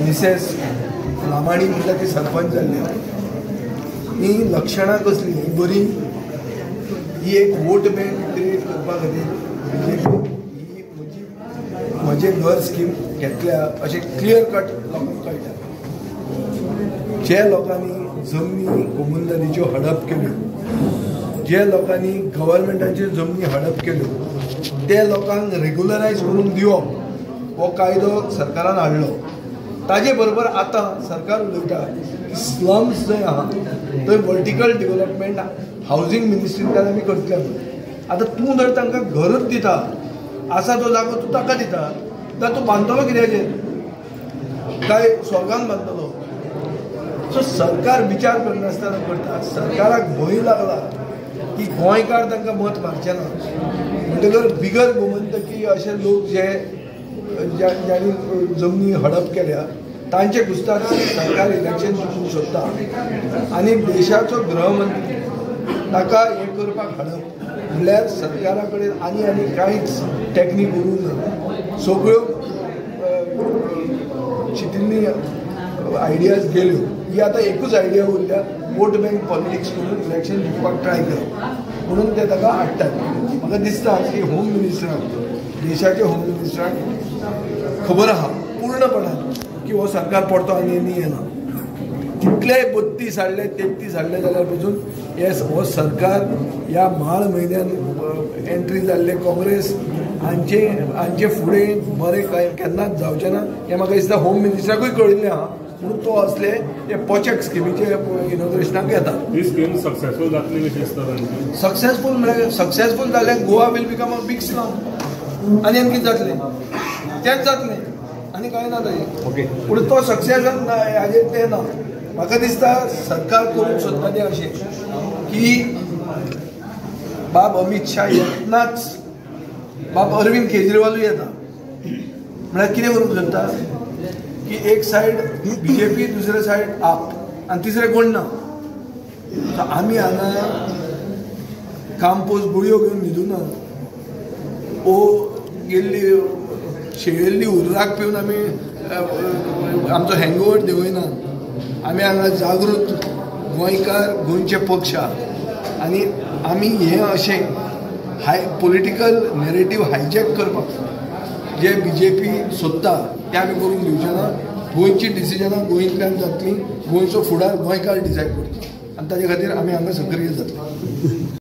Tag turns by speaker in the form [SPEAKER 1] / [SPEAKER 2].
[SPEAKER 1] Mrs Lamani म्हणटा ती सरपंच जाल्ली. ही लक्षणां कसली ही बरी, ही एक वोट बँक क्रिएट करपा खातीर बीजेपी ही म्हजी म्हजें घर स्कीम घेतल्या अशें क्लियर कट लोकांक कळटा. जे लोकांनी जमनी कोमुनिदादीच्यो हडप केल्यो, जे लोकांनी गव्हर्मेंटाच्यो जमनी हडप केल्यो ते लोकांक रेगुलरायज करून दिवप हो कायदो सरकारान हाडलो. ताजे बरोबर आतां सरकार उलयता की स्लम्स जंय आहा थंय वर्टिकल डेव्हलपमेंट हावजींग मिनिस्ट्रींतल्यान आमी करतले. आतां तूं जर तांकां घरूच दिता, आसा तो जागो तूं ताका दिता, जाल्यार तूं बांदतलो कित्याचेर? काय स्वर्गान बांदतलो? सो सरकार विचार करनासतना करता. सरकाराक भंय लागला की गोंयकार तांकां मत मारचे ना, म्हणटकर बिगर गोमंतकी अशे लोक जे ज्यांनी जमनी हडप केल्या तांचे कुस्तार सरकार इलेक्शन जिखूंक सोदता आनी देशाचो गृहमंत्री ताका हें करपाक हाडप म्हणल्यार सरकारा कडेन आनी आनी कांयच टॅक्नीक उरूंक ना. सगळ्यो चितिल्ली आयडियाज गेल्यो. ही आतां एकूच आयडिया उरल्या, वोट बँक पॉलिटिक्स करून इलेक्शन जिखपाक ट्राय करप, म्हणून ते ताका हाडटात. म्हाका दिसता की होम मिनिस्टराक, देशाच्या होम मिनिस्टराक खबर आहा पूर्णपणान की हो सरकार पडतो आनी आनी येना. कितलेय 32 हाडले 33 हाडले जाल्यार पसून हे हो सरकार ह्या माळ म्हयन्यान एंट्री जाल्ले काँग्रेस हांचे हांचे फुडें बरें कांय केन्नाच जावचें ना हें म्हाका दिसता होम मिनिस्टराकूय कळिल्लें आहा, म्हणून तो असले ते पोचेक स्किमीचे इनॉग्रेशनाक येता.
[SPEAKER 2] ही स्कीम सक्सेसफूल जातली कशी दिसता तांची?
[SPEAKER 1] सक्सेसफूल म्हळ्यार सक्सेसफूल जाल्यार Goa will become a big slum आनी आनी कितें जातलें? तेंच जातलें आनी कांय ना ताजें.
[SPEAKER 2] ओके,
[SPEAKER 1] पूण तो सक्सेस हाजेर तें ना. म्हाका दिसता सरकार करूंक सोदता तें अशें की बाब अमीत शाह येतनाच बाब अरविंद केजरीवालूय येता, म्हळ्यार कितें करूंक सोदता की एक सायड बीजेपी, दुसरे सायड आप आनी तिसरे कोण ना. आमी हांगा कामपोस गुळयो घेवन न्हिदूना, ओ गेल्ली शेळिल्ली उर्राक पिवन आमी आमचो हँगओवर देंवयना. आमी हांगा जागृत गोंयकार, गोंयचे पक्ष आहा आनी आमी हें अशें हाय पॉलिटिकल नॅरेटीव हायजॅक करपाक जे बीजेपी सोदता तें आमी करूंक दिवचे ना. गोंयची डिसिजनां गोंयतल्यान जातलीं, गोंयचो फुडार गोंयकार डिसायड करतलो आनी ताजे खातीर आमी हांगा सक्रीय जातले.